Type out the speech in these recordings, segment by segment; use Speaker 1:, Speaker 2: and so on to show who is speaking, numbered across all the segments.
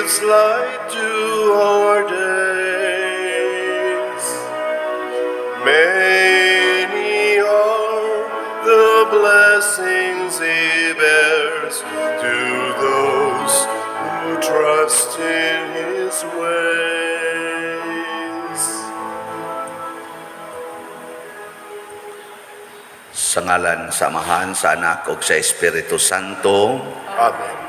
Speaker 1: gives light to our days. Many are the blessings He bears to those who trust in His ways.
Speaker 2: Sa ngalan sa Amahan, sa Anak ug sa Espiritu Santo.
Speaker 1: Amen.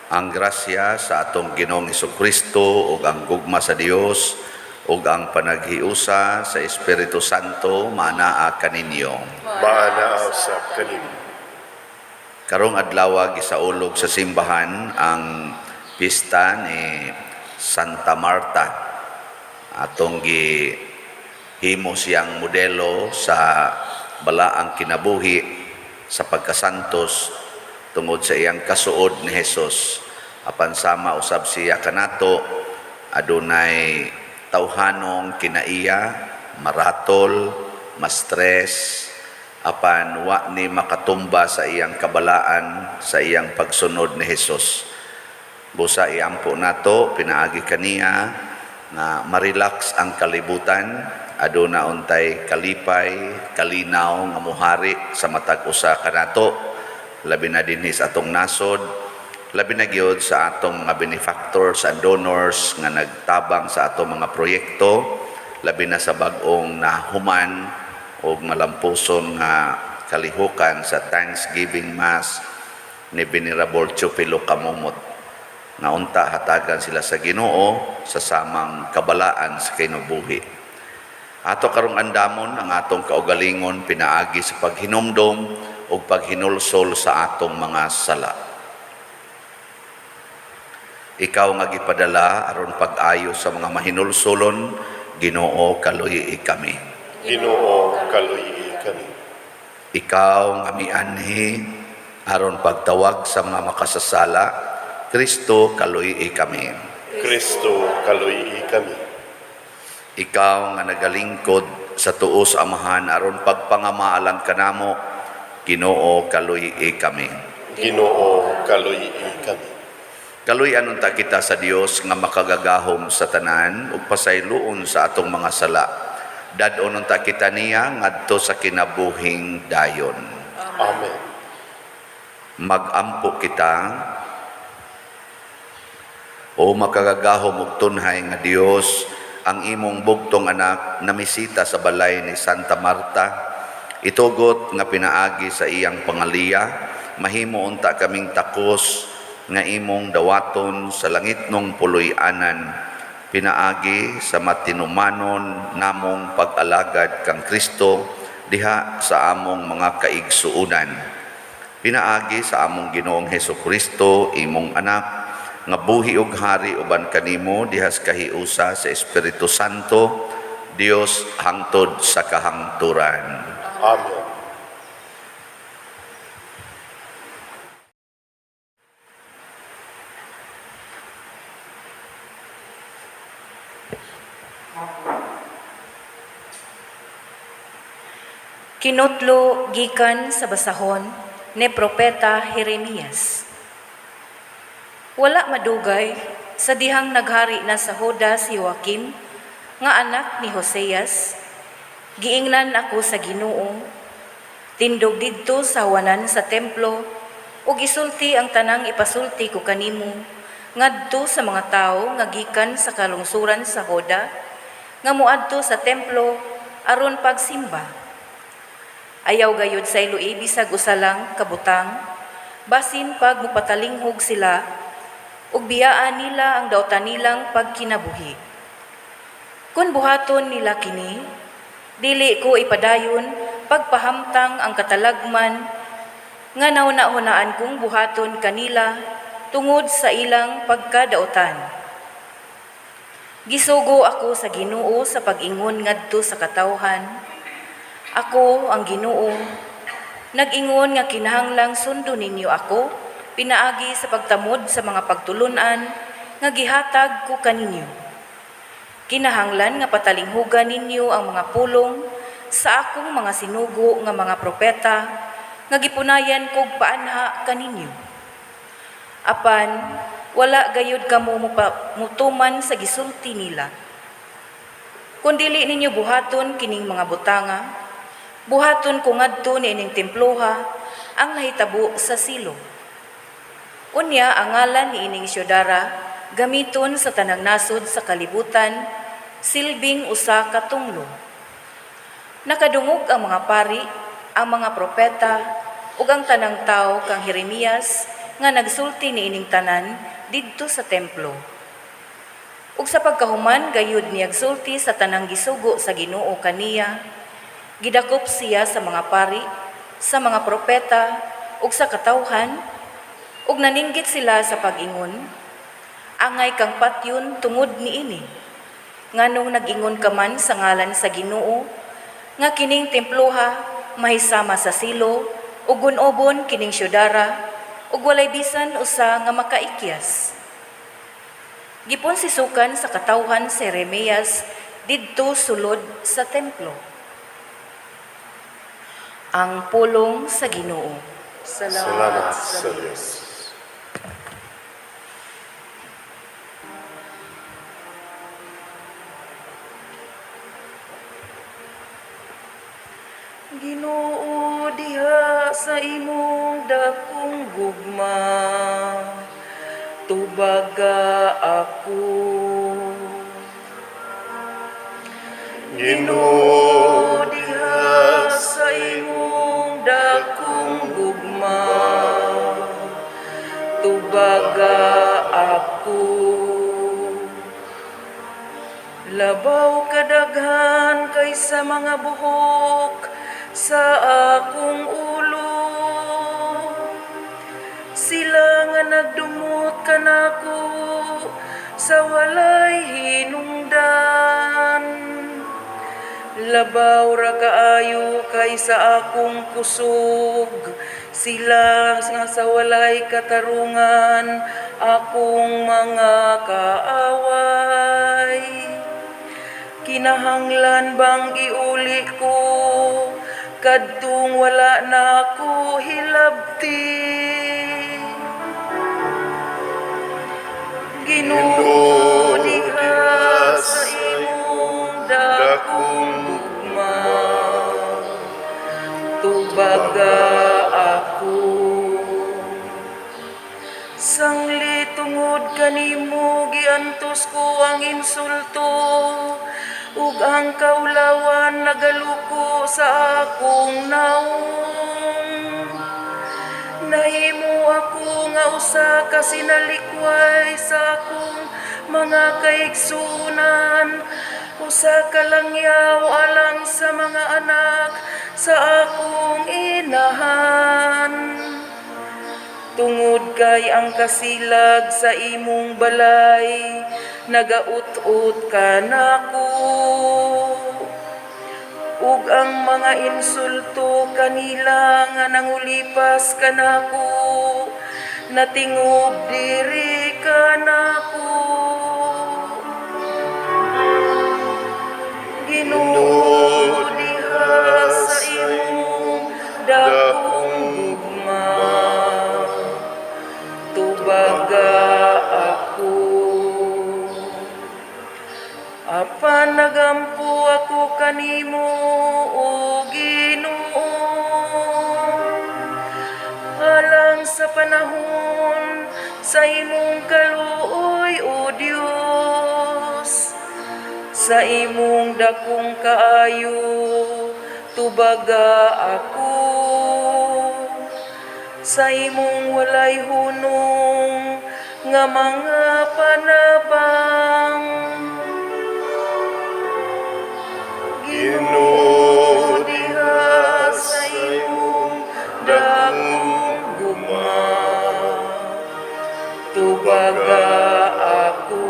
Speaker 2: Ang grasya sa atong Ginoong Kristo ug ang gugma sa Dios ug ang panaghiusa sa Espiritu Santo maanaa kaninyo.
Speaker 1: Maanaa usab kanimo.
Speaker 2: Karong adlaw gisaulog sa simbahan ang pista ni Santa Marta. Atong gihimo siyang modelo sa balaang kinabuhi sa pagkasantos tungod sa iyang kasuod ni Jesus. Apan sama usab siya kanato, adunay tawhanong kinaiya, maratol, ma-stress, apan wa ni makatumba sa iyang kabalaan sa iyang pagsunod ni Jesus. Busa iampo nato pinaagi kaniya nga ma-relax ang kalibutan, aduna untay kalipay, kalinaw nga muhari sa matag usa kanato, labi na dinhi sa atong nasod, labi na gyud sa atong mga benefactors and donors nga nagtabang sa atong mga proyekto, labi na sa bag-ong nahuman og malampuson nga kalihukan sa Thanksgiving Mass ni Venerable Chupilo Camomot, nga unta hatagan sila sa Ginoo sa samang kabalaan sa kinabuhi. Ato karong andamon ang atong kaugalingon pinaagi sa paghinumdom ug paghinulsol sa atong mga sala. Ikaw nga gipadala aron pag-ayo sa mga mahinulsolon, Ginoo, kaluyi kami.
Speaker 1: Ginoo, kaluyi kami.
Speaker 2: Ikaw nga mianhi aron pagtawag sa mga makasasala, Kristo, kaluyi kami.
Speaker 1: Kristo, kaluyi kami.
Speaker 2: Ikaw nga nagalingkod sa tuo sa Amahan aron pagpangamaalang kanamo, Ginoo, kaluyi kami.
Speaker 1: Ginoo, kaluyi kami.
Speaker 2: Kaluy-an unta kita sa Dios nga makagagahom sa tanan ug pasayloon sa atong mga sala. Dad-on unta kita niya ngadto sa kinabuhing dayon.
Speaker 1: Amen.
Speaker 2: Magampo kita. O makagagahom ug tunhay nga Dios, ang imong bugtong anak namisita sa balay ni Santa Marta. Itugot nga pinaagi sa iyang pangaliya, mahimo unta kaming takos nga imong dawaton sa langitnong puloy-anan, pinaagi sa matinumanon namong pag-alagad kang Kristo diha sa among mga kaigsuonan, pinaagi sa among Ginoong Hesus Kristo, imong anak, nga buhi ug hari uban kanimo diha sa kahiusa sa Espiritu Santo, Dios, hangtod sa kahangturan.
Speaker 1: Amen.
Speaker 3: Kinutlo gikan sa basahon ni Propeta Jeremias. Wala madugay sa dihang naghari na sa Huda si Joaquim nga anak ni Hoseas, giingnan ako sa Ginoo, tindog didto sa hawanan sa templo, ug isulti ang tanang ipasulti ko kanimo ngadto sa mga tawo nga gikan sa kalungsuran sa Huda nga moadto sa templo aron pagsimba. Ayaw gayud sa iluib bisag usa lang ka butang, basin pag mopatalinghog sila ug biyaan nila ang dautan nilang pagkinabuhi. Kun buhaton nila kini, dili ko ipadayon pagpahamtang ang katalagman nga nahuna-hunaan kong buhaton kanila tungod sa ilang pagkadautan. Gisugo ako sa Ginoo sa pag-ingon ngadto sa katawhan. Ako ang Ginoo, nag-ingon nga kinahanglang sundon ninyo ako pinaagi sa pagtamod sa mga pagtulunan nga gihatag ko kaninyo. Kinahanglan nga patalinghugan ninyo ang mga pulong sa akong mga sinugo nga mga propeta nga gipunayan kog paanha kaninyo. Apan Wala gayud kamo mutuman sa gisulti nila. Kung dili ninyo buhaton kining mga butanga, buhaton ko ngadto niining temploha ang nahitabo sa Silo. Unya ang ngalan niining syudara gamiton sa tanang nasod sa kalibutan, silbing usa ka tunglo. Nakadungog ang mga pari, ang mga propeta, ug ang tanang tawo kang Jeremias nga nagsulti niining tanan didto sa templo. Ug sa pagkahuman gayud niyagsulti sa tanang gisugo sa Ginoo kaniya, gidakop siya sa mga pari, sa mga propeta, ug sa katawhan, ug naninggit sila sa pag-ingon, "Angay kang patyon tungod niini. Nganong nag-ingon ka man sa ngalan sa Ginoo nga kining temploha mahisama sa Silo ug gun-obon kining syudara ug walay bisan usa nga makaikyas?" Giponsisukan sa katawhan si Jeremias didto sulod sa templo. Ang pulong sa Ginoo.
Speaker 1: Salamat sa Diyos.
Speaker 4: Ginoo, diha sa imong dakong gugma, tubaga ako.
Speaker 1: Ginoo,
Speaker 4: diha sa imong dakong gugma, tubaga ako. Labaw kadaghan kaysa mga buhok sa akong ulo, sila nga nagdumot kanako sa walay hinungdan. Labaw ra kaayo kaysa akong kusog, sila nga sa walay katarungan akong mga kaaway. Kinahanglan bang iuli ko kadtong wala na ko hilabti? Ginoo, diha sa imong dakong gugma, tubaga ako. Sangli tungod kanimo giantos ko ang insulto, ug ang kaulawan nagaluko sa akong naong. Nahimo ako nga usa ka sinalikway sa akong mga kaigsuonan, usa ka langyaw alang sa mga anak sa akong inahan. Tungod kay ang kasilag sa imong balay nagaut-ot kanako, ug ang mga insulto kanila nga nangulipas kanako natingob diri kanako. Ginoo, diha sa imong dakong gugma, tubaga ako. Apan nagampo ako kanimo, O Ginoo, alang sa panahon sa imong kaluoy, O Dios. Sa imong dakong kaayo, tubaga ako. Sa imong walay hunong nga mga panabang.
Speaker 1: Ginoo,
Speaker 4: diha sa imong dakong gugma, tubaga ako.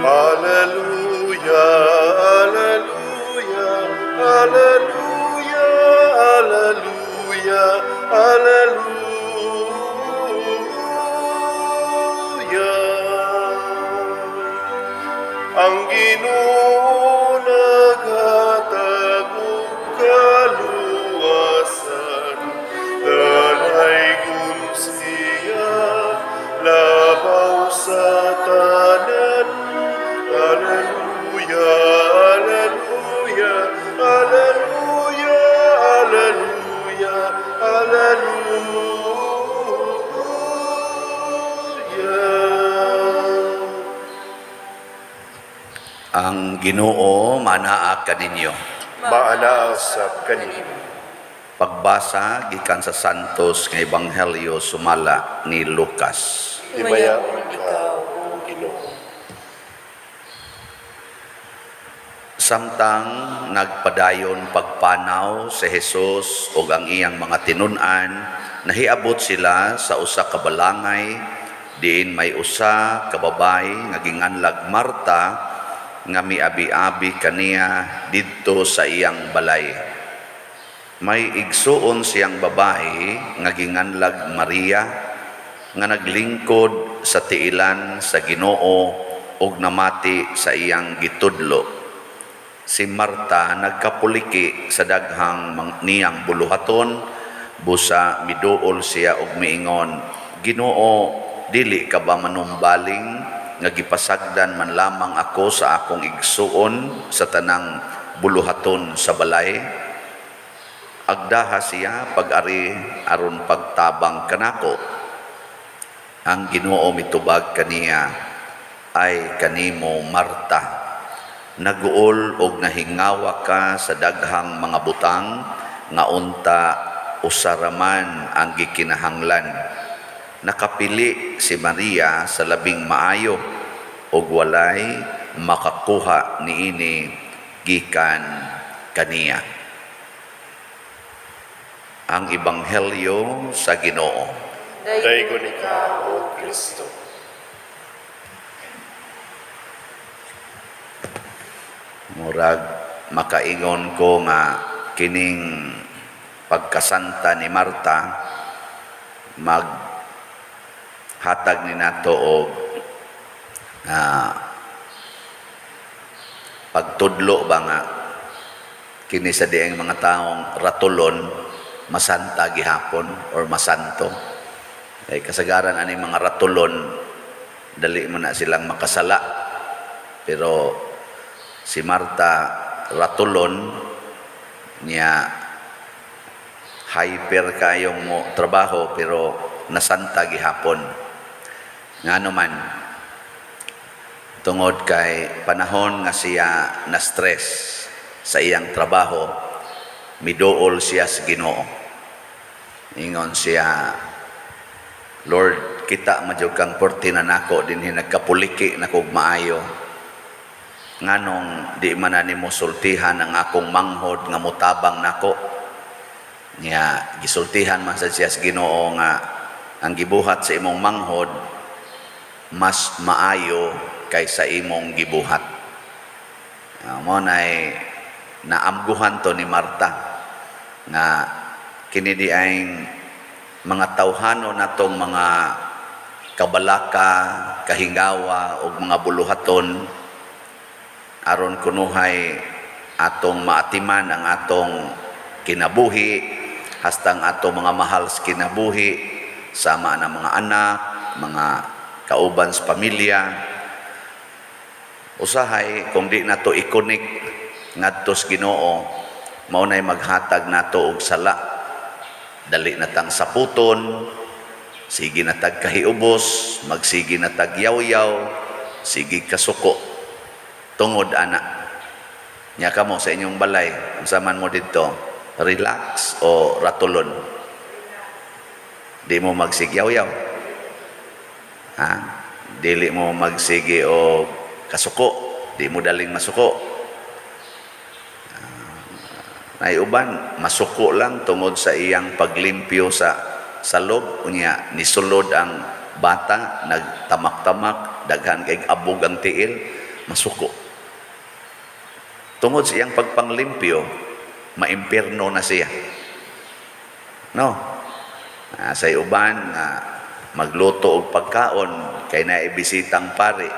Speaker 1: Alleluia, alleluia, alleluia, alleluia. Ang Ginoo naghatag og kaluwasan, dalaygon siya labaw sa tanan. Alleluia, Alleluia, Alleluia, Alleluia, Alleluia.
Speaker 2: Ang Ginoo manaa kaninyo.
Speaker 1: Maanaa sab kanimo.
Speaker 2: Pagbasa gikan sa Santos nga Ebanghelyo sumala ni Lucas.
Speaker 1: Himayaon ikaw, O Ginoo.
Speaker 2: Samtang nagpadayon pagpanaw si Jesus ug ang iyang mga tinun-an, nahiabot sila sa usa ka balangay diin may usa ka babayi nga ginganlag Marta nga miabi-abi kaniya didto sa iyang balay. May igsuon siyang babae nga ginganlag Maria nga naglingkod sa tiilan sa Ginoo ug namati sa iyang gitudlo. Si Marta nagkapuliki sa daghang niyang buluhaton, busa miduol siya og miingon, "Ginoo, dili ka ba manumbaling nga gipasagdan man lamang ako sa akong igsuon sa tanang buluhaton sa balay? Agdaha siya pag-ari aron pagtabang kanako." Ang Ginoo mitubag kaniya, "Ay kanimo, Marta, naguol og nahingawa ka sa daghang mga butang nga unta usa ra man ang gikinahanglan. Nakapili si Maria sa labing maayo ug walay makakuha niini gikan kaniya." Ang Ebanghelyo sa Ginoo.
Speaker 1: Daygon ikaw, O Kristo.
Speaker 2: Murag makaingon ko nga kining pagkasanta ni Marta maghatag ni nato og pagtudlo ba nga kini sa dieng mga taong ratulon, masanta gihapon or masanto. Kay kasagaran ani mga ratulon, dali mo na silang makasala. Pero si Marta ratulon niya, hyper kayong mo trabaho, pero nasanta gihapon. Ngano man? Tungod kay panahon nga siya na stress sa iyang trabaho, miduol siya sa Ginoo. Ingon siya, "Lord, kita man jud kang porti na nako dinhi nagkapuliki na kog maayo. Nganong di man na nimo sultihan ang akong manghod nga mutabang nako?" Nya gisultihan man sad siya sa Ginoo nga ang gibuhat sa imong manghod mas maayo kaysa imong gibuhat. Mo nay naamguhan to ni Marta nga kini di ay mga tawhano natong mga kabalaka, kahingawa ug mga buluhaton aron kunuhay atong maatiman ang atong kinabuhi hastang atong mga mahal sa kinabuhi, sama na mga anak, mga kauban sa pamilya. Usahay kung di nato i-connect ngadto sa Ginoo, mao nay maghatag nato og sala. Dali na tang saputon, sige na tag kahiubos, magsige na tag yaw-yaw, sige kasuko tungod ana. Nya kamo sa inyong balay, unsa man mo didto, relax o ratulon? Di mo magsigyaw-yaw, ha? Dili mo magsige o kasuko? Di mo daling masuko? Ay uban masuko lang tungod sa iyang paglimpyo sa salob, unya nisulod ang bata, nagtamak-tamak, daghan kay abog ang tiil, masuko. Tungod sa iyang pagpanglimpyo, maimpirno na siya, no? Sa uban nga magluto og pagkaon kay naibisitang pari.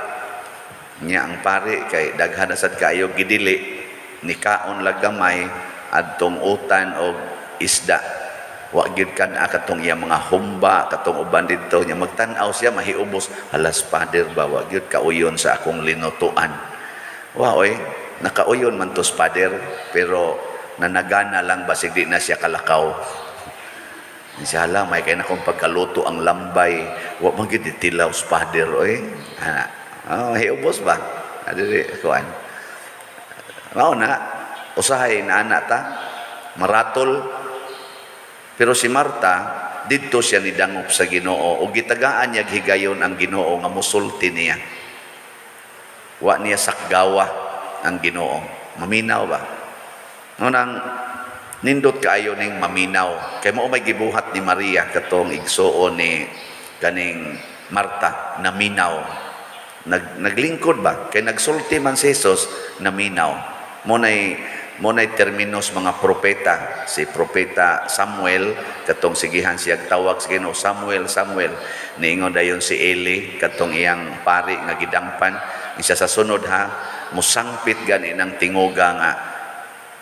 Speaker 2: Nya ang pari kay daghan na sad kaayo gidili, nikaon lang gamay adtong utan og isda. Wa gyud kan katong iyang mga humba, katong uban didto. Nya magtan-aw siya, mahiubos, "Halas, Father ba, wa gyud kauyon sa akong linutuan." Wa oy, nakauyon man tos Father, pero nanagana lang, basig di na siya kalakaw. Siya, "Hala, may kay na akong pagkaluto ang lambay. Wa man gyud tilaw sa Father oy." Ana. Oh, hiubos ba? Adiri kuan. Mao na usahay na ana ta maratol. Pero si Marta, didto siya nidangop sa Ginoo ug gitagaan niya higayon ang Ginoo nga musulti niya. Wa niya sakgawa ang Ginoo. Maminaw ba? No nang nindot kaayo ning maminaw. Kay mao may gibuhat ni Maria, katong igsuon ni kaning Marta, naminaw. Naglingkod ba? Kay nagsulti man si Jesus, naminaw. Mo nay terminos mga propeta. Si Propeta Samuel, katong sigihan siya tawag sa Ginoo, "Samuel, Samuel." Niingon dayon si Eli, katong iyang pari nga gidangpan, isa sa sunod ha, musangpit gani ng tingoga nga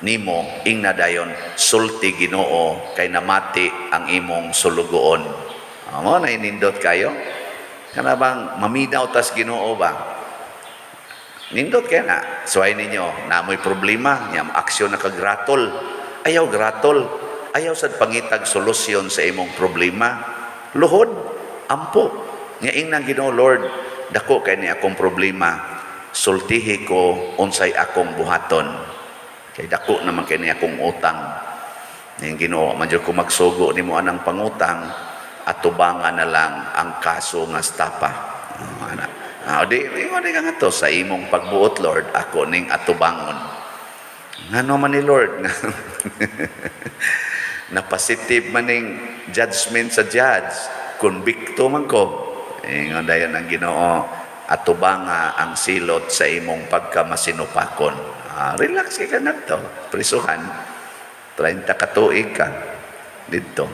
Speaker 2: nimo, ingna dayon, "Sulti, Ginoo, kay namati ang imong sulugoon." Mo na nindot kayo. Kana bang maminaw tas Ginoo ba? Nindot kay na. Suway ninyo, namoy problema, nya aksyon na kagratol. Ayaw gratol. Ayaw sad pangitag solusyon sa imong problema. Luhod, ampo. Nya ingnan Ginoo, "Lord, dako kay ni akong problema. Sultihi ko unsay akong buhaton. Kay dako naman kay ni akong utang." Ning Ginoo, man jud ko magsugo nimo anang pangutang, atubangan na lang ang kaso nga stapa. Oh, ana. Ah, di, ingon di ka nga to, "Sa imong pagbuot, Lord, ako ning atubangon." Ngano man ni Lord? Na positive man ning judgment sa judge, konbikto man ko. Ingon dayon ang Ginoo, "Atubanga ang silot sa imong pagkamasinupakon." Ah, relax ka na to. Prisuhan. 30 ka tuig ka didto.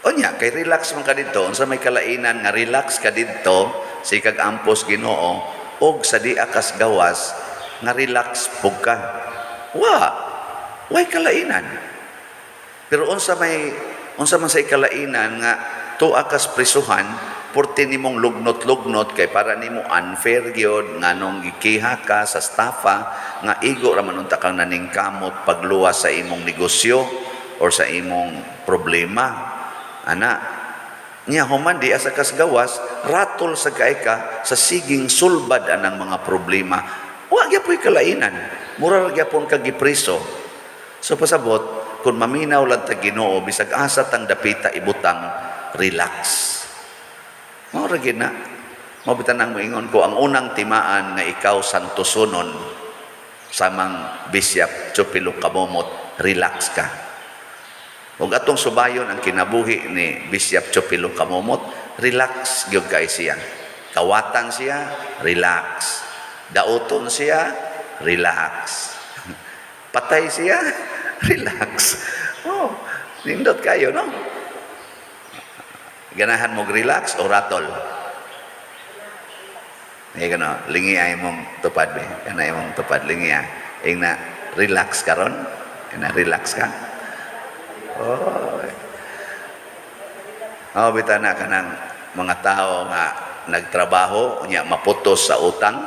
Speaker 2: Unya, kay relax man ka didto, unsa may kalainan nga relax ka didto, sikag ampos Ginoo, og sa dia kas gawas, nga relax pug ka? Wa. Way kalainan. Pero unsa man sa kalainan nga tuwa kas prisuhan, porte nimong lugnot-lugnot kay para nimo unfair gyud, nganong gikiha ka sa staffa nga igo ra man unta kang naningkamot pagluwas sa imong negosyo or sa imong problema, ana? Nya human di asa kas gawas, ratol sa kay ka sa siging sulbad anang mga problema, wa gyapoy kalainan, mura ra gyapon ka gipriso. So pasabot, kung maminaw lang ta Ginoo, bisag asa tang dapita ibutang, relax. Mao ra gyud na. Mao bitan ang moingon ko, ang unang timaan nga ikaw santosonon samang Bishop Chupilo Camomot, relax ka. Ug atong subayon ang kinabuhi ni Bishop Chupilo Camomot, relax gyud kay siya. Kawatan siya, relax. Dauton siya, relax. Patay siya, relax. Oh, nindot kayo, no? Ganahan mo relax o ratol? Hindi ka no, lingi ay mong tupad be. Kana imong tupad, lingi ah. Ing na relax karon? Ing na relax ka? Oh. Oh, bita na kanang mga tao nga nagtrabaho nya maputos sa utang.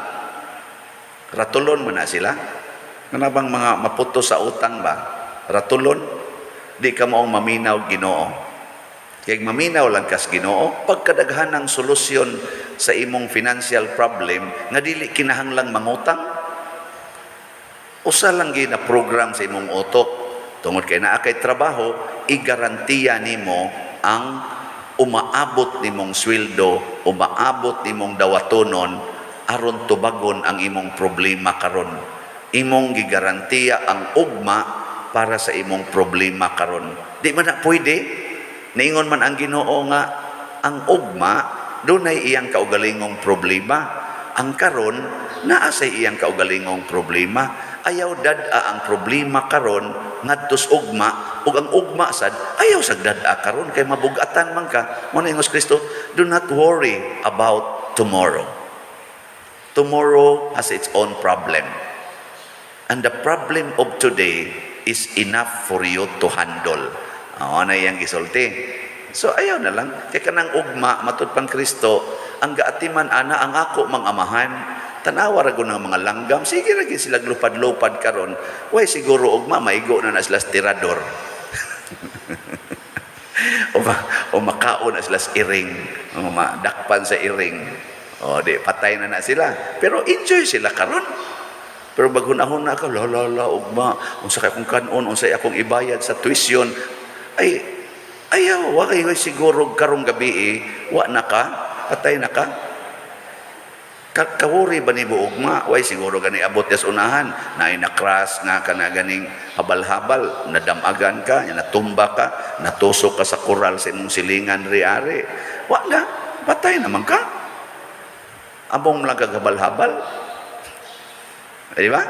Speaker 2: Ratulon man na sila. Kana bang mga maputos sa utang ba? Ratulon. Di ka maong maminaw Ginoo. Kay maminaw lang kas Ginoo, pagkadaghan ng solusyon sa imong financial problem nga dili kinahanglang mangutang. Usa lang gyud na program sa imong utok. Tungod kay naa kay trabaho, igarantiya nimo ang umaabot nimong sweldo, umaabot nimong dawatonon aron tubagon ang imong problema karon. Imong gigarantiya ang ugma para sa imong problema karon. Di man na pwede? Niingon man ang Ginoo nga ang ugma dunay iyang kaugalingong problema. Ang karon naa sa iyang kaugalingong problema. Ayaw dad-a ang problema karon ngadtos ugma, ug ang ugma sad ayaw sag dad-a karon kay mabugatan man ka. Mo na ingos Kristo, "Do not worry about tomorrow. Tomorrow has its own problem. And the problem of today is enough for you to handle. Oo na iyang gisulti. So ayaw na lang. Kay kanang ugma, matud pang Kristo, ang gaatiman ana ang ako mang amahan. Tanawa ra gud ng mga langgam. Sige ra gyud sila lupad-lupad karon. Way siguro ugma maigo na na sila sa tirador o makaon na sila sa iring, o madakpan sa iring. O di patay na na sila. Pero enjoy sila karon. Pero maghuna-huna ka, la la la, ugma, unsa kay akong kanon, unsa akong ibayad sa tuition, ay, ayaw, wa kayo siguro karong gabi eh, wa na ka, patay na ka. Kawuri ba ni ugma? Way siguro gani abot sa unahan, naay na crash nga kana ganing habal-habal, nadamagan ka, natumba ka, natusok ka sa koral sa imong silingan ri-ari. Wa na, patay naman ka. Among lang kaghabal-habal. Di ba?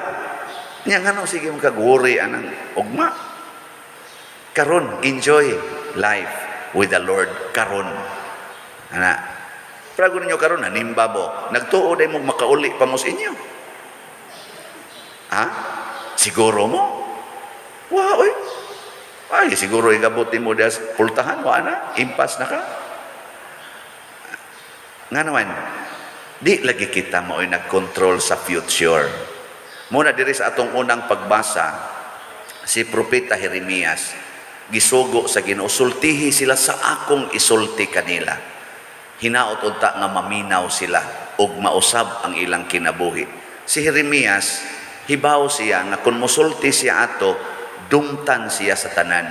Speaker 2: Nya ngano sige mo kagwori anang ugma. Karon enjoy life with the Lord karon. Ana. Pero ninyo karon nanimba mo, nagtuo day mo makauli pa mo sa inyo. Ha? Siguro mo? Wa oy. Ay, siguro igabot mo das pultahan, wa na, impas na ka. Nga naman, di lagi kita mao'y nag-control sa future. Muna diri sa atong unang pagbasa, si Propeta Jeremias, gisugo sa Ginoo, sultihi sila sa akong isulti kanila. Hinaot unta nga maminaw sila ug mausab ang ilang kinabuhi. Si Jeremias, hibaw siya nga kung musulti siya ato, dumtan siya sa tanan.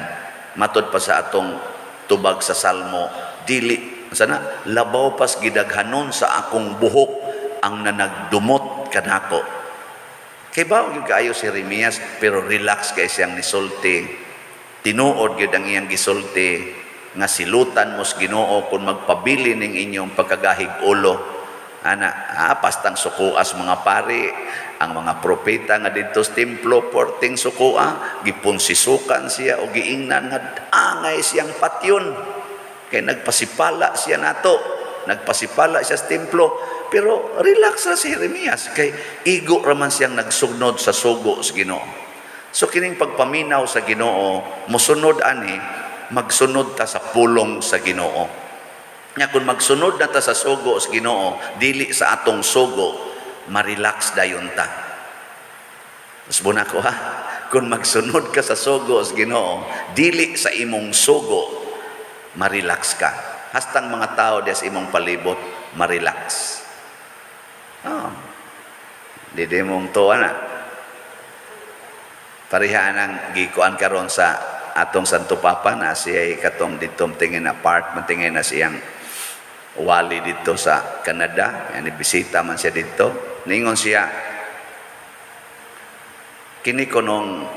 Speaker 2: Matod pa sa atong tubag sa Salmo, dili sana labaw pas gidaghanon sa akong buhok ang nanagdumot kanako. Kay bawo gyud kaayo si Jeremias, pero relax kay siyang nisulti. Tinuod gyud ang iyang gisulti nga silutan mo sa Ginoo kung magpabili ning inyong pagkagahig ulo. Ana, pastang sukuas mga pari, ang mga propeta nga didto sa templo porting sukua, gipunsisukan siya o giingnan nga angay siyang patyon. Kay nagpasipala siya nato, nagpasipala siya sa templo, pero relax ra si Jeremias kay igo raman siyang nagsugnod sa sugo sa Ginoo. So kining pagpaminaw sa Ginoo, mosunod ani, magsunod ta sa pulong sa Ginoo. Nya kung magsunod na ta sa sugo sa Ginoo, dili sa atong sugo, ma-relax dayon ta. Mas ko ha. Kung magsunod ka sa sugo sa Ginoo, dili sa imong sugo, ma-relax ka. Hastang mga tao diya sa imong palibot, ma-relax. Oh. Di di mong tuwa na. Pareha nang gikuan karon sa atong Santo Papa na siya katong dito tingin na part man tingin na siyang wali dito sa Canada. Yani bisita man siya dito. Ningon siya, kini kunong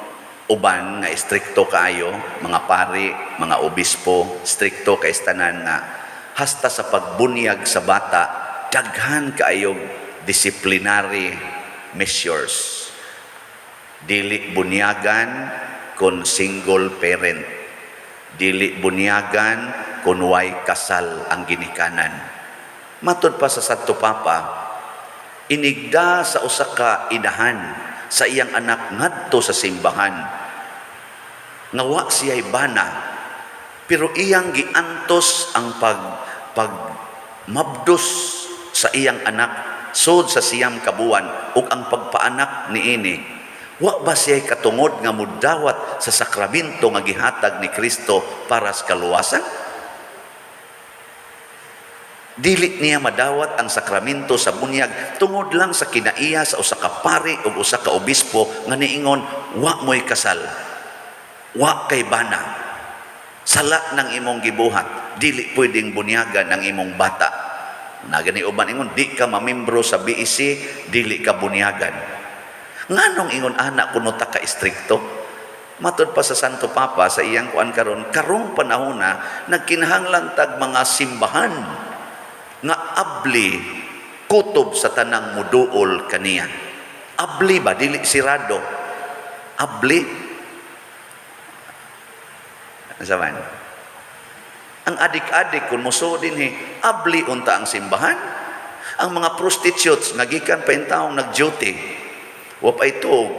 Speaker 2: uban nga istrikto kaayo, mga pari, mga obispo, strikto kay tanan nga hasta sa pagbunyag sa bata, daghan kaayo disciplinary measures. Dili bunyagan kung single parent. Dili bunyagan kung way kasal ang ginikanan. Matod pa sa Santo Papa, inigda sa usa ka inahan sa iyang anak ngadto sa simbahan nga wa siya'y bana, pero iyang giantos ang pag pag mabdos sa iyang anak sod sa 9 ka buwan ug ang pagpaanak niini. Wa ba siya'y katungod nga mudawat sa sakramento nga gihatag ni Kristo para sa kaluwasan? Dili niya madawat ang sakramento sa bunyag tungod lang sa kinaiya sa usa ka pari ug usa ka obispo nga niingon, "Wa mo'y kasal. Wa kay bana. Sala ng imong gibuhat, dili pwedeng bunyagan ang imong bata." Nagani uban ingon, di ka mamembro sa BEC, dili ka bunyagan. Nganong ingon ana kuno ta ka istrikto? Matod pa sa Santo Papa sa iyang kuan karon, karong panahon na nagkinahanglan tag mga simbahan nga abli kutob sa tanang muduol kaniya. Abli ba, dili sirado. Abli. Asa man? Ang adik-adik kung musuod dinhi, abli unta ang simbahan. Ang mga prostitutes nga gikan pa intawong nag-duty, wa pay tuog,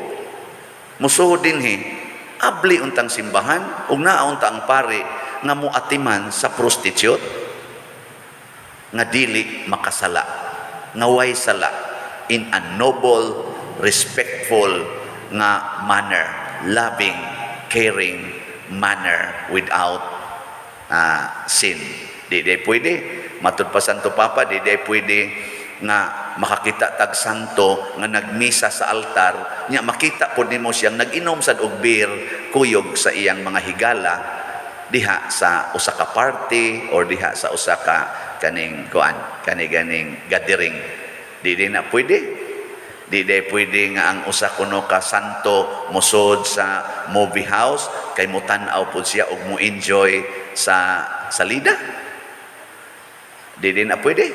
Speaker 2: musuhod dinhi, abli untang simbahan ug naa unta ang pari nga moatiman sa prostitute nga dili makasala, nga way sala, in a noble, respectful nga manner, loving, caring manner without sin. Di di pwede. Matud pa Santo Papa, di di pwede nga makakita tag santo nga nagmisa sa altar nya makita pod nimo siyang nag-inom sad og beer kuyog sa iyang mga higala diha sa usa ka party or diha sa usa ka kaning kuan, kani ganing gathering. Di di na pwede. Di di pwede nga ang usa kuno ka santo mosud sa movie house kay mutan-aw pud siya og mo enjoy sa salida. Di di na pwede.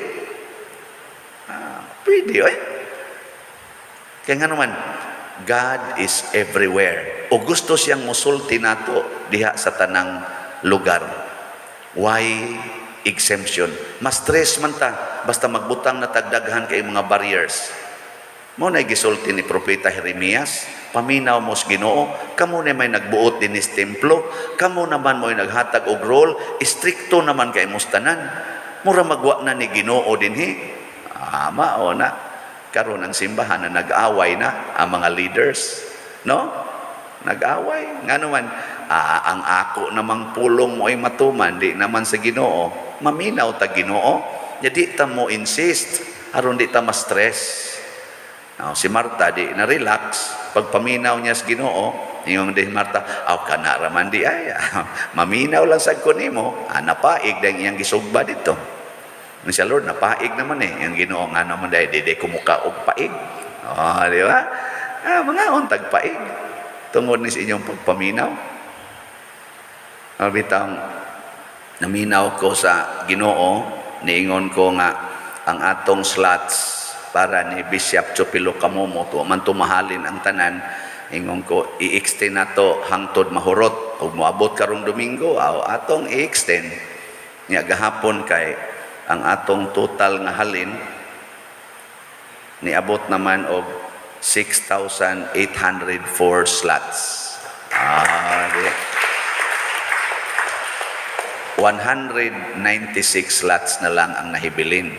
Speaker 2: Ah, pwede oy. Kaya nga naman, God is everywhere. O gusto siyang musulti nato diha sa tanang lugar. Why exemption? Mas stress man ta basta magbutang na tagdaghan kay mga barriers. Mao na gisulti ni Propeta Jeremias, "Paminaw mo sa Ginoo, kamo na may nagbuot dinis templo, kamo naman mo'y naghatag og role, istrikto naman kay mos tanan. Mura magwa na ni Ginoo dinhi." Ah, mao na. Karon ang simbahan na nag-away na ang mga leaders, no? Nag-away. Nga naman, ang ako namang pulong mo ay matuman, di naman sa Ginoo. Maminaw ta Ginoo. Jadi ta mo insist aron di ta ma-stress. Now, si Marta di na relax pagpaminaw niya sa Ginoo. Ingon din Marta, "Aw, kana raman di ay maminaw lang sad ko nimo." Ah, napaig dahil iyang gisugba dito. Ni siya, "Lord, napaig naman eh." Yung Ginoo, "Nga naman dahil di kumuka og paig." Oh, di ba? Ah, mga untag paig. Tungod ni sa inyong pagpaminaw. Bitang naminaw ko sa Ginoo, niingon ko nga ang atong slots para ni Bishop Chupilo Kamomo to man tumahalin ang tanan, ingon ko i-extend nato hangtod mahurot ug moabot karong Domingo aw atong i-extend. Nya gahapon kay ang atong total nga halin niabot naman og 6,804 slots. Ah, di. 196 slots na lang ang nahibilin.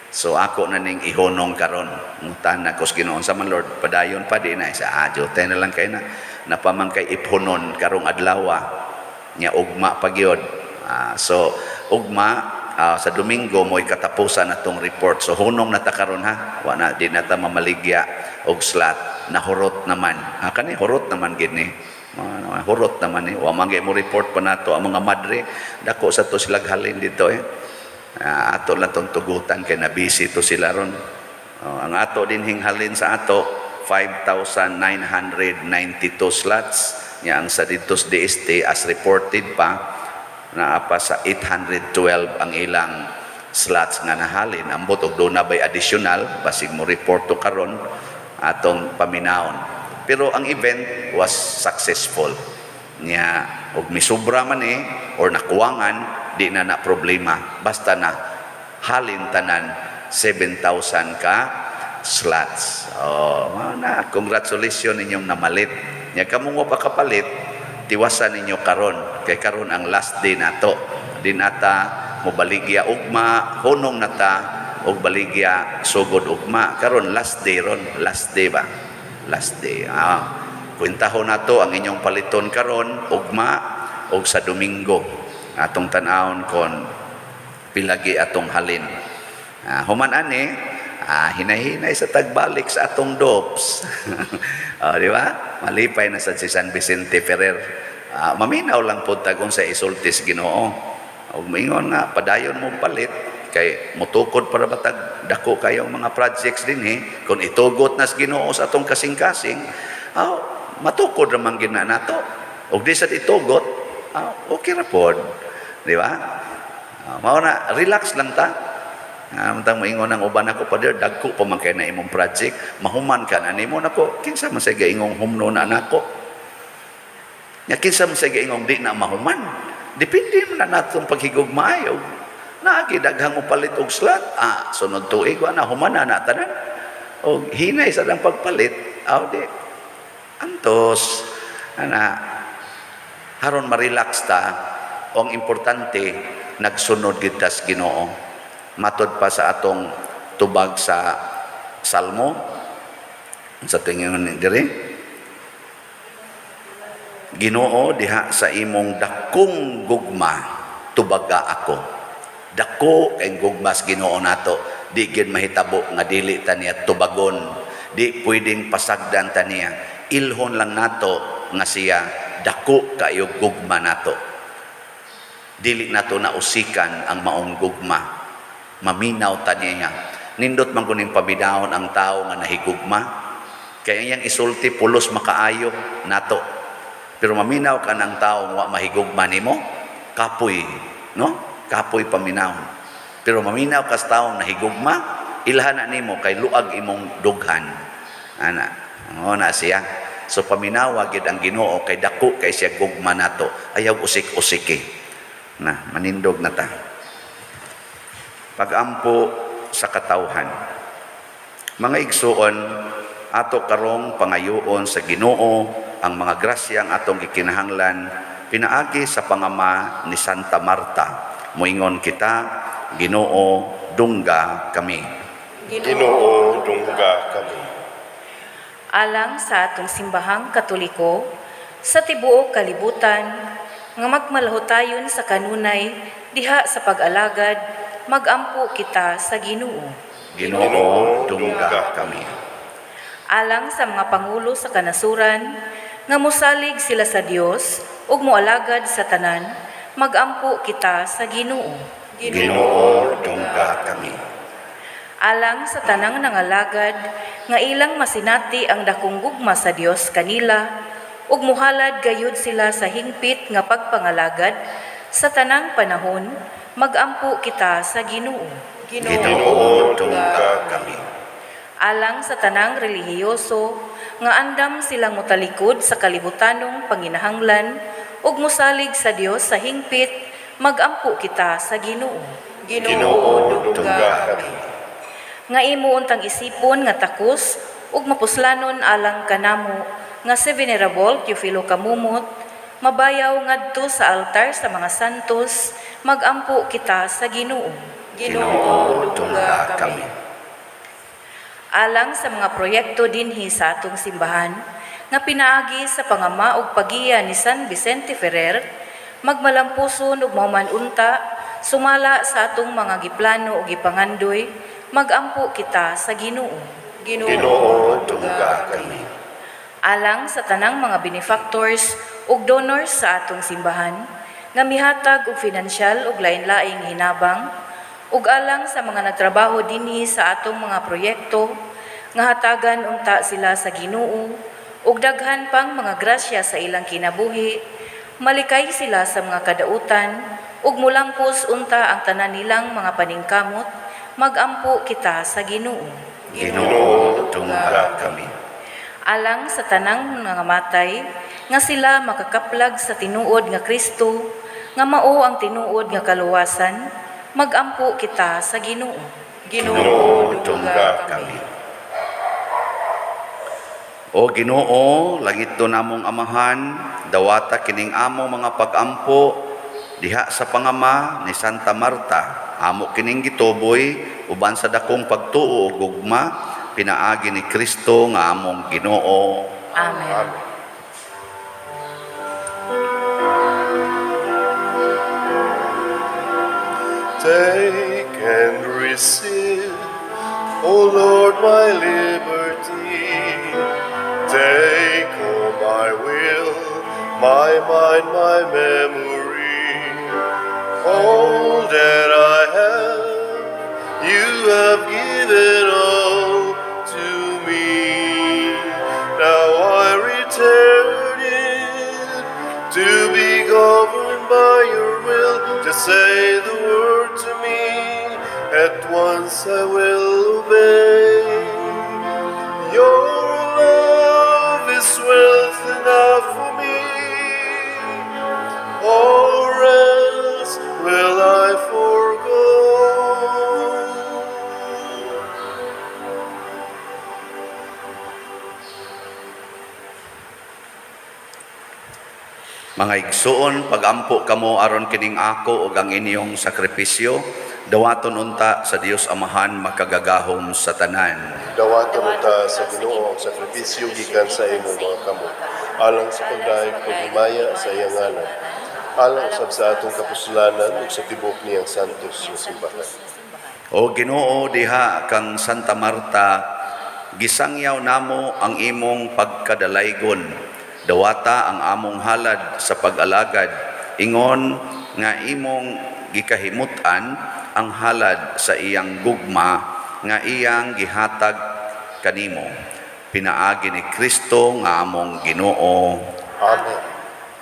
Speaker 2: So ako na ning ihonong karon. Ngutan na ko sa Ginoo sa man, "Lord, padayon pa di na." Sa ah, na lang kay na napaman kay iphonon karong adlaw nya ugma pa gyud. Ah, so ugma sa Domingo mo'y katapusan atong report. So hunong na ta karon ha. Wa na, di na ta mamaligya og slot. Nahurot naman. Ah, kani hurot naman gid ni. Mga hurot naman eh. Wa man mo report pa nato ang mga madre. Dako sa to sila halin dito eh. Ah, ato lang tong tugutan kay na busy to sila ron. Oh, ang ato din halin sa ato 5,992 slots nya ang sa dito sa DST as reported pa naa pa sa 812 ang ilang slots nga nahalin. Ambot og doon na bay additional, basig mo report to karon, atong paminawon. Pero ang event was successful nya og misubra man eh or nakuwangan, di na na problema basta na halin tanan 7,000 ka slots. Oh, mao na, congratulations ninyong namalit. Nya kamo nga pa kapalit, tiwasan ninyo karon kay karon ang last day nato. Di nata mobaligya ugma, hunong nata og baligya sugod ugma. Karon last day ron, last day ba? Last day. Ah, kwentahon nato ang inyong paliton karon, ugma og sa Domingo. Atong tan-awon kon pilagi atong halin. Ah, human ani, hinay-hinay sa tagbalik sa atong dops. Oh, di ba? Malipay na sad si San Vicente Ferrer. Ah, maminaw lang pod tag unsa isulti sa Ginoo. Ug moingon nga padayon mo palit kay mutukod para batag dako kayong mga projects dinhi. Kung itugot na sa Ginoo sa atong kasing-kasing, ah, matukod raman gid na nato. Ug di sad itugot, ah, okay ra pod, di ba? Ah, mao na, relax lang ta. Ah, tang moingon ang uban ako, "Pader, dagko pa man kay na imong project, mahuman ka na nimo." Nako, kinsa man say gaingong humno na nako? Nya kinsa man say gaingong di na mahuman? Depende man na natong paghigugmaay og Naagi daghang mopalit og slot. Ah, sunod tuig wa na, human na na tanan. Og hinay sa lang pagpalit, aw di. Antos ana, haron ma-relax ta, o ang importante nagsunod gid ta sa Ginoo. Matod pa sa atong tubag sa Salmo, sa tingin diri, "Ginoo, diha sa imong dakong gugma, tubaga ako." Dako kay gugma sa Ginoo nato, di gid mahitabo nga dili ta niya tubagon, di pwedeng pasagdan ta niya. Ilhon lang nato nga siya dako kayo gugma nato. Dili nato na usikan ang maong gugma, maminaw ta niya. Nindot man kuning pabidahon ang tao nga nahigugma, kaya iyang isulti pulos makaayo nato. Pero maminaw ka ng tao nga wa mahigugma nimo, kapoy, no? Kapoy paminawon. Pero maminaw ka sa taong nahigugma, ilhan na nimo kay luag imong dughan. Ana, o na siya. So paminawa gid ang Ginoo kay dako kay siya gugma nato. Ayaw usik-usiki. Na, manindog na ta. Pagampo sa katawhan. Mga igsuon, ato karong pangayoon sa Ginoo ang mga grasyang atong gikinahanglan pinaagi sa pangama ni Santa Marta. Moingon kita, Ginoo, dungga kami.
Speaker 1: Ginoo, dungga kami.
Speaker 3: Alang sa atong simbahang Katoliko sa tibuok kalibutan nga magmalahutayon sa kanunay diha sa pag-alagad, magampo kita sa Ginoo.
Speaker 2: Ginoo, dungga kami.
Speaker 3: Alang sa mga pangulo sa kanasuran nga mosalig sila sa Dios ug moalagad sa tanan, magampo kita sa Ginoo.
Speaker 2: Ginoo, dungga kami.
Speaker 3: Alang sa tanang nangalagad nga ilang masinati ang dakong gugma sa Dios kanila ug muhalad gayud sila sa hingpit nga pagpangalagad sa tanang panahon, magampo kita sa Ginoo.
Speaker 2: Ginoo, dungga kami.
Speaker 3: Alang sa tanang relihiyoso nga andam silang motalikod sa kalibutanong panginahanglan ug mosalig sa Dios sa hingpit, magampo kita sa Ginoo.
Speaker 1: Ginoo, dungga kami.
Speaker 3: Nga imo untang isipon nga takos ug mapuslanon alang kanamo nga si Venerable Teofilo Camomot mabayaw ngadto sa altar sa mga santos, magampo kita sa Ginoo.
Speaker 2: Ginoo, dungga kami.
Speaker 3: Alang sa mga proyekto dinhi sa atong simbahan nga pinaagi sa pangama ug pagiya ni San Vicente Ferrer magmalampuson ug mahuman unta sumala sa atong mga giplano ug gipangandoy, magampo kita sa Ginoo.
Speaker 1: Ginoo, dungga kami.
Speaker 3: Alang sa tanang mga benefactors ug donors sa atong simbahan nga mihatag og finansyal ug lain-laing hinabang ug alang sa mga nagtrabaho dinhi sa atong mga proyekto nga hatagan unta sila sa Ginoo ug daghan pang mga grasya sa ilang kinabuhi, malikay sila sa mga kadautan ug mulampos unta ang tanan nilang mga paningkamot, magampo kita sa Ginoo.
Speaker 2: Ginoo, dungga kami.
Speaker 3: Alang sa tanang mga matay nga sila makakaplag sa tinuod nga Kristo nga mao ang tinuod nga kaluwasan, magampo kita sa Ginoo.
Speaker 2: Ginoo, dungga kami. O Ginoo, langit do namong Amahan, dawata kining amo mga pagampo diha sa pangama ni Santa Marta. Amo kining gituboy uban sa dakong pagtuo ug gugma pinaagi ni Kristo nga among Ginoo.
Speaker 3: Amen.
Speaker 1: Amen. Take and receive, O Lord, my liberty. Take all my will, my mind, my memory. All that I have, you have given all to me. Now I return it to be governed by your will. Just say the word to me, at once I will obey. Your love is wealth enough for me, or else will I forego
Speaker 2: Mga igsuon, pagampo kamo aron kining ako ug ang inyong sakripisyo, dawaton unta sa Dios Amahan makagagahom sa tanan.
Speaker 1: Dawaton unta sa Ginoo ang sakripisyo gikan sa imong mga kamot, alang sa pagdayeg paghimaya sa iyang ngalan, alang usab sa atong kapuslanan ug sa tibuok niyang santos nga simbahan.
Speaker 2: O Ginoo, diha kang Santa Marta, gisangyaw namo ang imong pagkadalaygon. Dawata ang among halad sa pag-alagad, ingon nga imong gikahimut-an ang halad sa iyang gugma nga iyang gihatag kanimo. Pinaagi ni Kristo nga among Ginoo.
Speaker 1: Amen.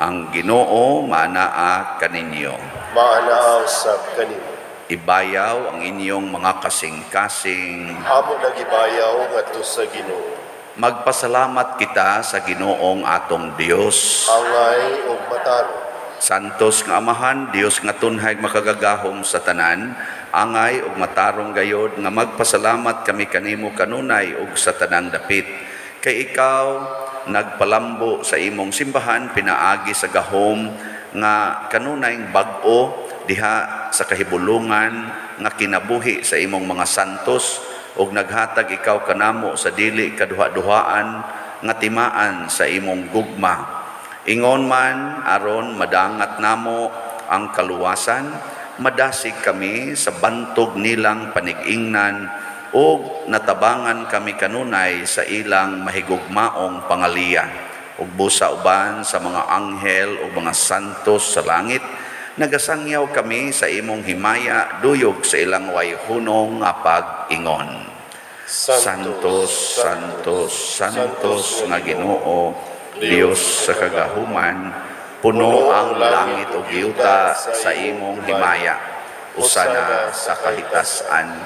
Speaker 2: Ang Ginoo maanaa kaninyo.
Speaker 1: Maanaa usab kanimo.
Speaker 2: Ibayaw ang inyong mga kasing-kasing.
Speaker 1: Amo nagibayaw ngadto sa Ginoo.
Speaker 2: Magpasalamat kita sa Ginoong atong Dios.
Speaker 1: Angay ug matarong.
Speaker 2: Santos nga Amahan, Dios nga tunhay makagagahom sa tanan, angay ug matarong gayod nga magpasalamat kami kanimo kanunay ug sa tanang dapit. Kay ikaw nagpalambo sa imong simbahan pinaagi sa gahom nga kanunay bag-o diha sa kahibulungan nga kinabuhi sa imong mga santos ug naghatag ikaw kanamo sa dili kaduha-duhaan nga timaan sa imong gugma. Ingon man aron madangat namo ang kaluwasan, madasig kami sa bantog nilang panig-ingnan ug natabangan kami kanunay sa ilang mahigugmaong pangaliya. Ug busa uban sa mga anghel ug mga santos sa langit, nagasangyaw kami sa imong himaya duyog sa ilang way hunong nga pag-ingon. Santos, Santos, Santos nga Ginoo, Dios sa kagahuman, puno ang langit ug yuta sa imong himaya. Hosana sa kahitasan,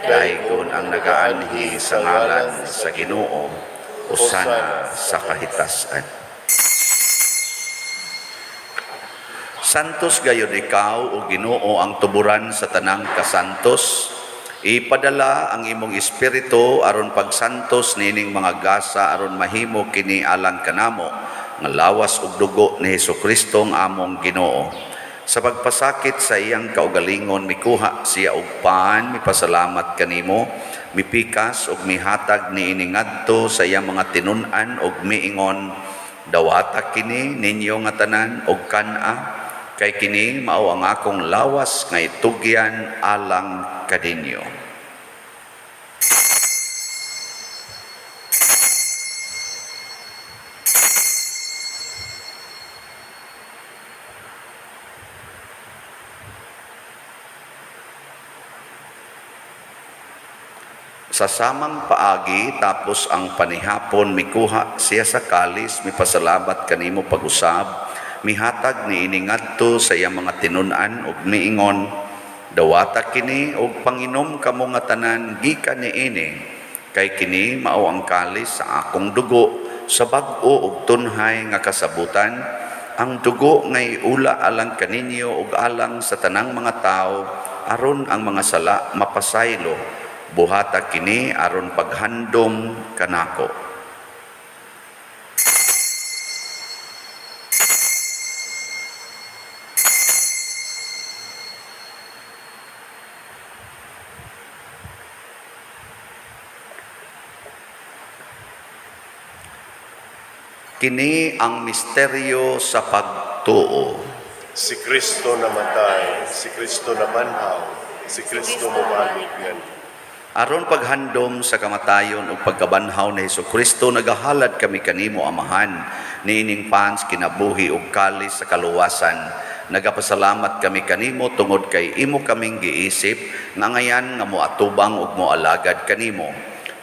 Speaker 2: daygon ang nagaanhi sa ngalan sa Ginoo. Hosana sa kahitasan. Santos gayod ikaw o Ginoo ang tuburan sa tanang kasantos. Ipadala ang imong espiritu aron pagsantos nining mga gasa aron mahimo kini alang kanamo nga lawas ug dugo ni Hesukristo ang among Ginoo. Sa pagpasakit sa iyang kaugalingon mikuha siya og pan, mipasalamat kanimo, mipikas ug mihatag niini ngadto sa iyang mga tinun-an ug miingon, dawata kini ninyo nga tanan og kan-a, kay kini mao ang akong lawas nga itugyan alang kaninyo. Sa samang paagi, tapos ang panihapon, mikuha siya sa kalis, mipasalamat kanimo pag-usab, mihatag niini ngadto sa iyang mga tinun-an ug miingon, dawata kini ug panginom kamo nga tanan gikan niini, kay kini mao ang kalis sa akong dugo sa bag-o ug tunhay nga kasabutan, ang dugo nga iula alang kaninyo ug alang sa tanang mga tawo aron ang mga sala mapasaylo. Buhata kini aron paghandom kanako. Kini ang misteryo sa pagtuo.
Speaker 1: Si Kristo namatay, si Kristo nabanhaw, si Kristo mobalik nganhi.
Speaker 2: Aron paghandom sa kamatayon ug pagkabanhaw ni Hesukristo, nagahalad kami kanimo Amahan niining pans kinabuhi ug kalis sa kaluwasan. Nagapasalamat kami kanimo tungod kay imo kaming giisip nga ngayan nga moatubang ug moalagad kanimo.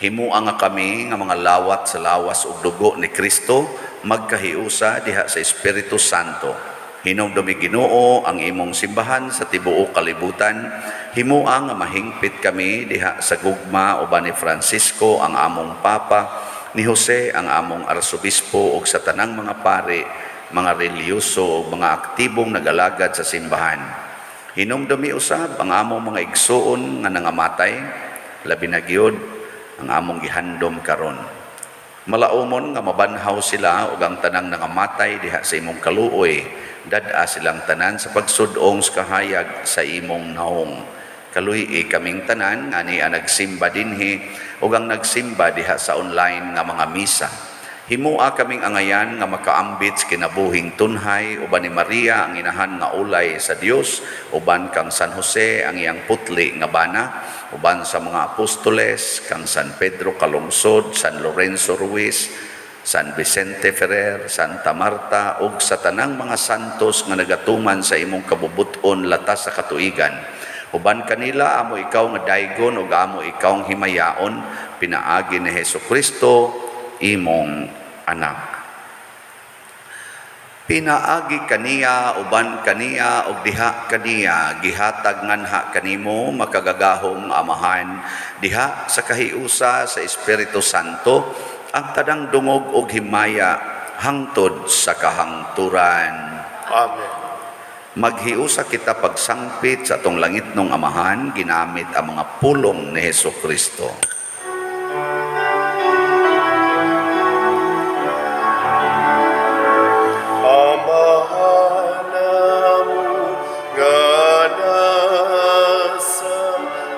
Speaker 2: Himua nga kami nga mga lawat sa lawas ug dugo ni Kristo magkahiusa diha sa Espiritu Santo. Hinumdumi Ginoo ang imong simbahan sa tibuok kalibutan. Himua nga mahingpit kami diha sa gugma uban ni Francisco ang among Papa, ni Jose ang among Arsobispo ug sa tanang mga pari, mga relihiyoso ug mga aktibong nagalagad sa simbahan. Hinumdumi usab ang among mga igsuon nga nangamatay, labi na gyud ang among gihandom karon. Malaumon nga mabanhaw sila ug ang tanang nangamatay diha sa imong kaluoy, dad-a silang tanan sa pagsud-ong sa kahayag sa imong naong. Kaluy-i kaming tanan nga ania nagsimba dinhi ug ang nagsimba diha sa online nga mga misa. Himua kaming angayan nga makaambit sa kinabuhing tunhay uban ni Maria ang inahan nga ulay sa Dios, uban kang San Jose ang iyang putli nga bana, uban sa mga apostoles kang San Pedro Calungsod, San Lorenzo Ruiz, San Vicente Ferrer, Santa Marta ug sa tanang mga santos nga nagatuman sa imong kabubut-on latas sa katuigan. Uban kanila amo ikaw nga daygon ug amo ikaw ang himayaon pinaagi ni Hesus Kristo imong anak. Pinaagi kaniya, uban kaniya, ug diha kaniya, gihatag nganha kanimo makagagahom Amahan, diha sa kahiusa sa Espiritu Santo, ang tanang dungog ug himaya hangtod sa kahangturan.
Speaker 1: Amen.
Speaker 2: Maghiusa kita pagsangpit sa atong langitnong Amahan, ginamit ang mga pulong ni Hesus Kristo.
Speaker 1: Amahan namo nga nasa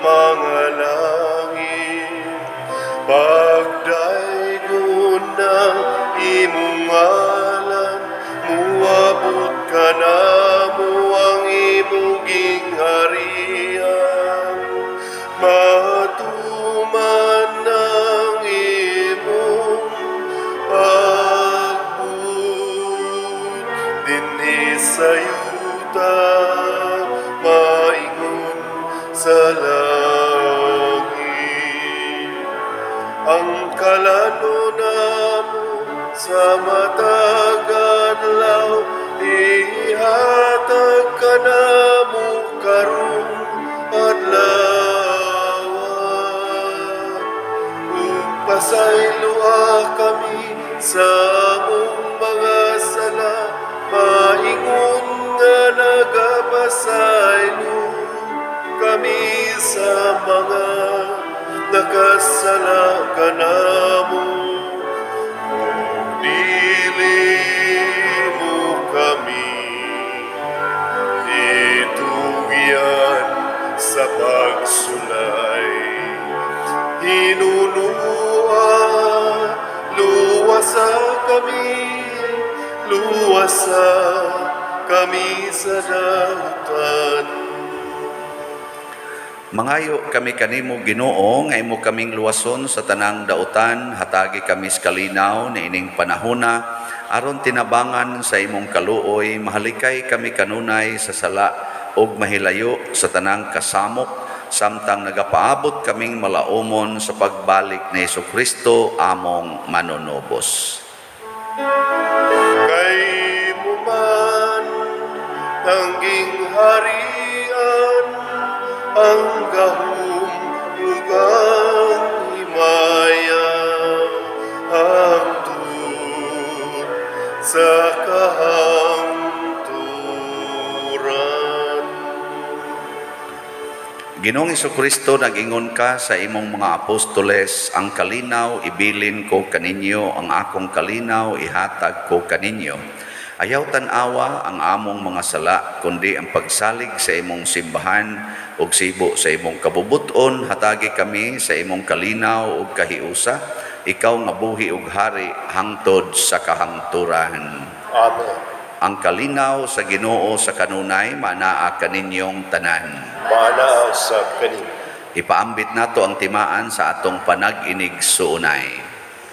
Speaker 1: mga langit, pagdaygon ang imong ngalan, muabot kanamo ang imong gingharian. Matuman ang imong pagbuot dinhi sa yuta, maingon sa langit. Ang kalano namo sa matag adlaw, ihatag kanamo karong adlaw. Ug pasayloa kami sa among mga sala, maingon nga nagapasaylo kami sa mga nakasala kanamo. Ug dili mo kami itugyan sa pagsulay, hinunua, luwasa kami, luwasa kami sa dautan.
Speaker 2: Mangayo kami kanimo, Ginoo, nga imo kaming luwason sa tanang dautan, hatagi kami sa kalinaw niining panahona aron tinabangan sa imong kaluoy mahalikay kami kanunay sa sala ug mahilayo sa tanang kasamok samtang nagapaabot kaming malaumon sa pagbalik ni Kristo among manunubos.
Speaker 1: Kay imo man ang gingharian, ang gahom ug ang himaya, hangtod sa kahangturan.
Speaker 2: Ginoong Kristo, nag-ingon ka sa imong mga apostoles, "Ang kalinaw ibilin ko kaninyo, ang akong kalinaw ihatag ko kaninyo." Ayaw tan-awa ang among mga sala, kundi ang pagsalig sa imong simbahan ug sibo sa imong kabubuton, hatagi kami sa imong kalinaw ug kahiusa, ikaw nga buhi ug hari hangtod sa kahangturan.
Speaker 1: Amen.
Speaker 2: Ang kalinaw sa Ginoo sa kanunay manaa kaninyong tanan.
Speaker 1: Maanaa usab kanimo.
Speaker 2: Ipaambit nato ang timaan sa atong panag-inigsuonay.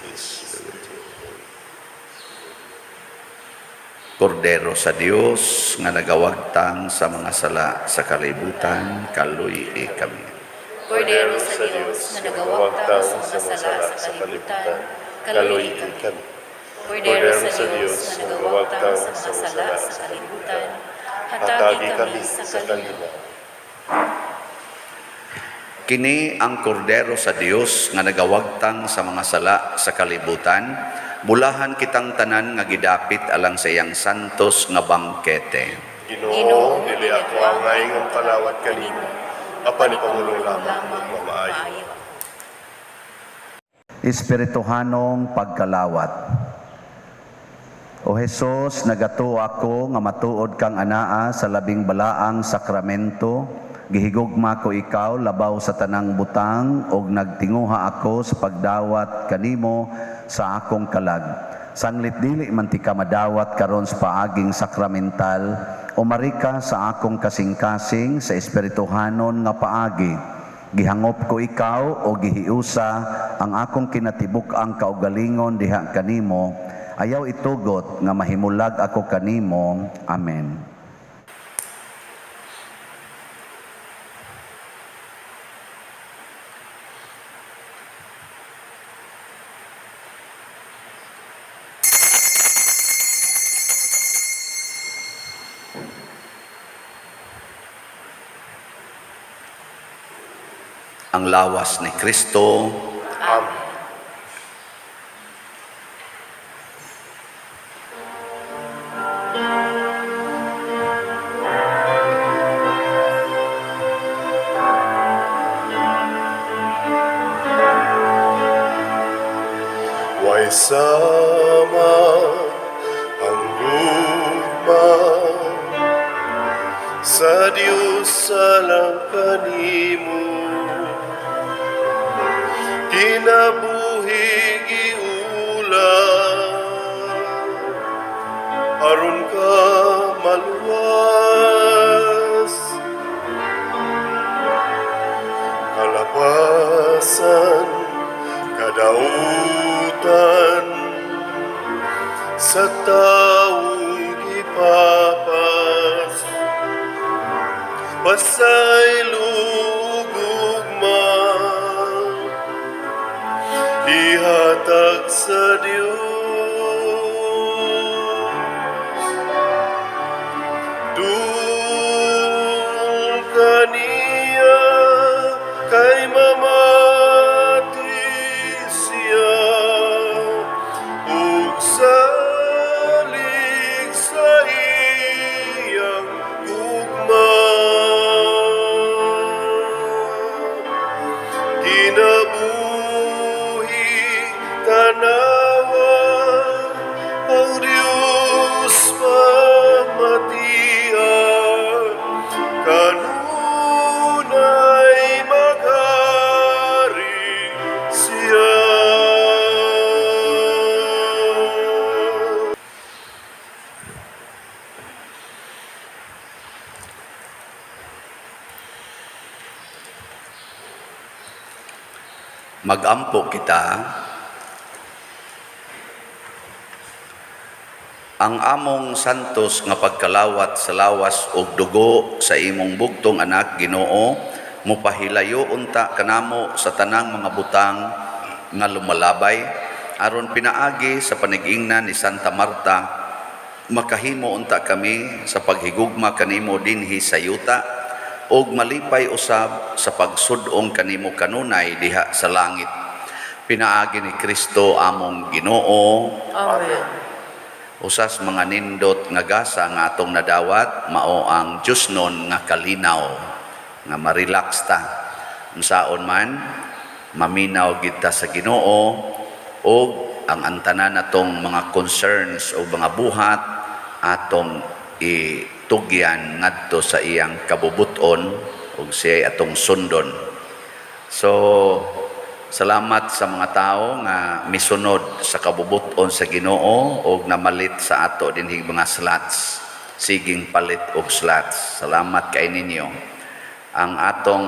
Speaker 1: Peace be with you.
Speaker 2: Kordero sa Dios nga nagawagtang sa mga sala sa kalibutan, kaluy-i kami.
Speaker 3: Kordero sa Dios nga nagawagtang sa mga sala sa kalibutan, kaluy-i kami. Kordero sa Dios nga nagawagtang sa mga sala sa kalibutan, hatagi kami sa kalinaw.
Speaker 2: Kini ang kordero sa Dios nga nagawagtang sa mga sala sa kalibutan, bulahan kitang tanan nga gidapit alang sa iyang santos nga bangkete.
Speaker 1: Ginoo, dili ako angay nga mokalawat kanimo, apan ipangulong lamang magmamaayo.
Speaker 5: Espirituhanong pagkalawat. O Hesus, nagatuo ako nga matuod kang anaa sa labing balaang sakramento. Gihigugma ko ikaw labaw sa tanang butang ug nagtinguha ako sa pagdawat kanimo sa akong kalag. Sanglit dili man tika madawat karon sa paaging sakramental, umari ka sa akong kasing-kasing sa espirituhanon nga paagi. Gihangop ko ikaw o gihiusa ang akong kinatibuk-ang kaugalingon diha kanimo. Ayaw itugot nga mahimulag ako kanimo. Amen.
Speaker 2: Ang lawas ni Kristo.
Speaker 1: Amen. Way sama ang gugma sa Diyos alang kanimo, kinabuhi giulam aron ka maluwas, kalapasan, kadautan sa taong gipapas, pasaylo gugma ihatag sa Dios. Duol kaniya kay mamati siya ug salig sa iyang gugma. Kinabuhi tanawa ang Diyos pamatian, kanunay maghari siya.
Speaker 2: Magampo kita. Ang among santos nga pagkalawat sa lawas ug dugo sa imong bugtong anak, Ginoo, mopahilayo unta kanamo sa tanang mga butang nga lumalabay, aron pinaagi sa panigingnan ni Santa Marta makahimo unta kami sa paghigugma kanimo dinhi sa yuta ug malipay usab sa pagsud-ong kanimo kanunay diha sa langit, pinaagi ni Kristo among Ginoo.
Speaker 4: Amen.
Speaker 2: Usas mga nindot nga gasa nga atong nadawat mao ang Diyosnon nga kalinaw nga ma-relax ta. Unsaon man, maminaw gid ta sa Ginoo ug ang antanan natong mga concerns o mga buhat atong itugyan ngadto sa iyang kabubuton ug siya atong sundon. So salamat sa mga tao nga misunod sa kabubuton sa Ginoo ug namalit sa ato dinhi mga slots. Siging palit og slots. Salamat kay ninyo. Ang atong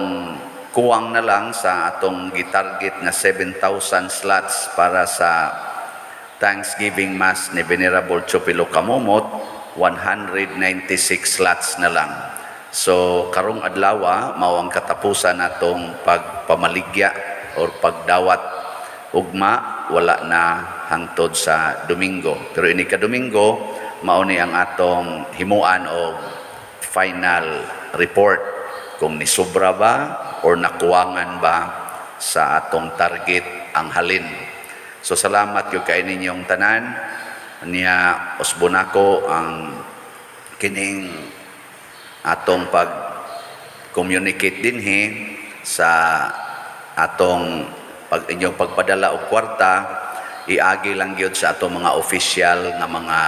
Speaker 2: kuwang na lang sa atong gitarget nga 7,000 slots para sa Thanksgiving Mass ni Venerable Chopilo Camomot, 196 slots na lang. So karong adlaw mao ang katapusan natong pagpamaligya or pagdawat. Ugma wala na hangtod sa Domingo. Pero ini ka Domingo mao ni ang atong himuan og final report kung nisobra ba or nakuwangan ba sa atong target ang halin. So salamat gyud kay ninyong tanan. Niya usbon nako ang kining atong pag communicate dinhi sa atong pag inyong pagpadala og kwarta, iagi lang gyud sa atong mga official nga mga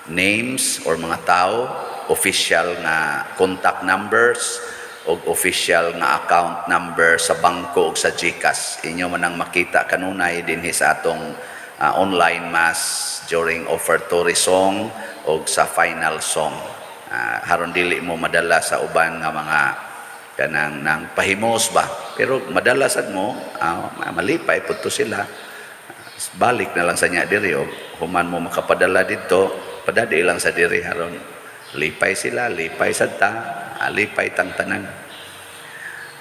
Speaker 2: names or mga tao, official nga contact numbers og official nga account number sa bangko ug sa GCash. Inyo man ang makita kanunay dinhi sa atong online mass during offertory song og sa final song. Haron dili mo madala sa uban nga mga kanang nang pahimos ba, pero madala sad mo, malipay pud to sila. Balik na lang sa niya diri og human mo makapadala didto, padadi lang sa diri haron lipay sila, lipay sad ta, lipay tang tanan.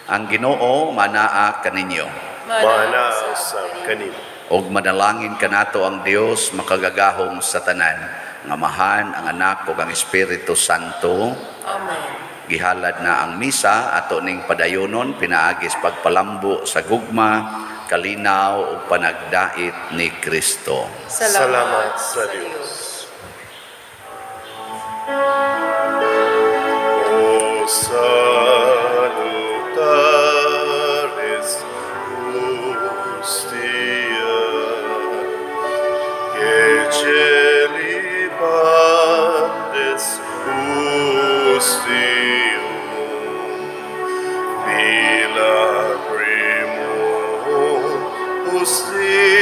Speaker 2: Ang Ginoo manaa kaninyo.
Speaker 1: Manaa usab kanimo.
Speaker 2: Og manalangin kanato ang Dios makagagahom sa tanan, ang Amahan, ang Anak ug ang Espiritu Santo.
Speaker 4: Amen.
Speaker 2: Gihalad na ang misa, ato ning padayonon pinaagi sa pagpalambo sa gugma, kalinaw ug panagdait ni Kristo.
Speaker 1: Salamat sa Dios. O salutaris hostia, que celi pandes ostium, vila primum hostia.